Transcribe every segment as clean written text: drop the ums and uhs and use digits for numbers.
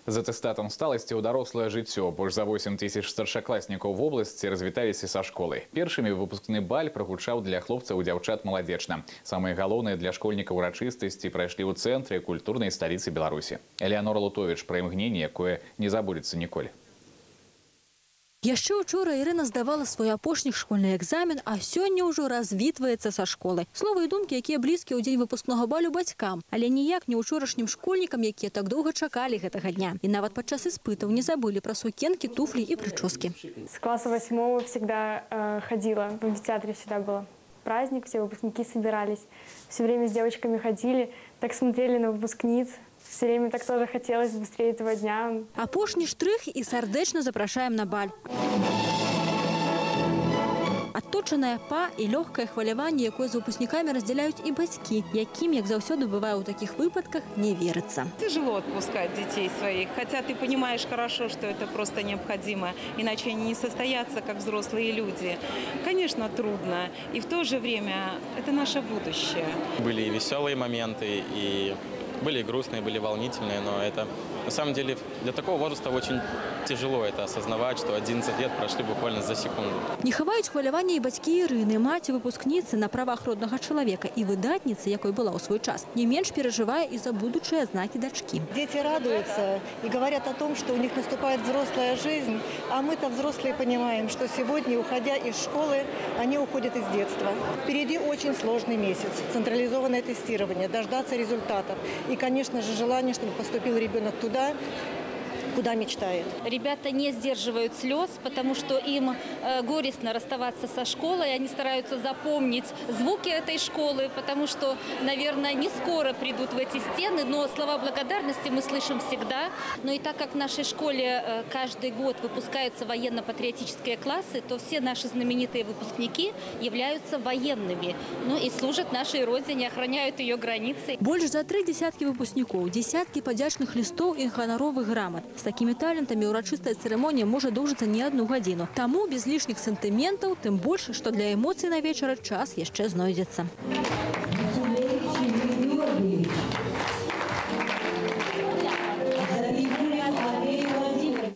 З атэстатам сталасці ў дарослае жыццё. Больш за 8 тысяч старшакласнікаў вобласці развіталіся са школай. Першымі выпускны баль прагучаў для хлопцаў і дзяўчат Маладзечна. Самыя галоўныя для школьнікаў урачыстасці прайшлі ў цэнтры культурнай сталіцы Беларусі. Элеанора Лутовіч пра імгненне, якое не забудзецца ніколі. Яшчэ учора Ірына здавала свой апошні школьны экзамен, а сёння ўжо развітваецца са школы. Словы і думкі, якія блізкія ў дзень выпускнога балю бацькам, але ніяк не ўчорашнім школьнікам, якія так доўга чакалі гэтага дня. І нават падчас іспытаў не забылі пра сукенкі, туфлі і прычоскі. С класса восьмого всегда ходила, в амфитеатре всегда было праздник, все выпускники собирались, все время с девочками ходили, так смотрели на выпускниц. Все время так тоже хотелось быстрее этого дня. Апошні штрых, і сардэчна запрашаем на баль. Адточаная па і лёгкае хваляванне, якое з выпускнікамі раздзяляюць і бацькі, якім, як заўсёды бывае ў такіх выпадках, не верыцца. Тяжело отпускать детей своих, хотя ты понимаешь хорошо, что это просто необходимо, иначе они не состоятся как взрослые люди. Конечно, трудно, и в то же время это наше будущее. Были и веселые моменты, и были и грустные, были волнительные, но это на самом деле для такого возраста очень тяжело это осознавать, что 11 лет прошли буквально за секунду. Не хаваюць хвалявання і бацькі Ірыны, маці выпускніцы на правах роднага чалавека і выдатніцы, якой была ў свой час, не менш перажывае і за будучыя адзнакі дачкі. Дети радуются и говорят о том, что у них наступает взрослая жизнь, а мы-то, взрослые, понимаем, что сегодня, уходя из школы, они уходят из детства. Впереди очень сложный месяц, централизованное тестирование, дождаться результатов и, конечно же, желание, чтобы поступил ребенок туда, куда мечтает. Ребята не сдерживают слез, потому что им горестно расставаться со школой. Они стараются запомнить звуки этой школы, потому что, наверное, не скоро придут в эти стены, но слова благодарности мы слышим всегда. Но и так как в нашей школе каждый год выпускаются военно-патриотические классы, то все наши знаменитые выпускники являются военными. Ну и служат нашей родине, охраняют ее границы. Больш за тры дзесяткі выпускнікоў, дзесяткі падзячных лістоў і ганаровых грамат. З такімі талентамі ўрачыстая цырымонія можа доўжыцца не адну гадзіну. Таму без лішніх сентыментаў, тым больш, што для эмоцый на вечара час яшчэ знойдзецца.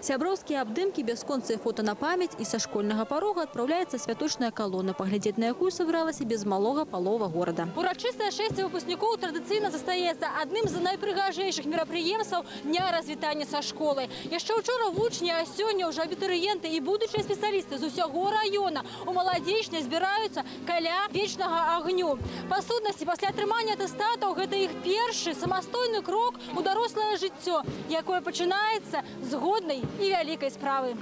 Сяброўскія абдымкі, бясконцыя фота на памяць, і са школьнага парога адпраўляецца святочная калона, паглядзець на якую сабралася без малога палова горада. Урачыстае шэсце выпускнікоў традыцыйна застаецца адным з найпрыгажэйшых мерапрыемстваў дня развітання са школай. Яшчэ ўчора вучні, а сёння ўжо абітурыенты і будучыя спецыялісты з усяго раёна у Маладзечне збіраюцца каля вечнага агню. Па сутнасці, пасля атрымання атэстатаў гэта іх першы самастойны крок у дарослае жыццё, якое пачынаецца з годнай і вялікай справы.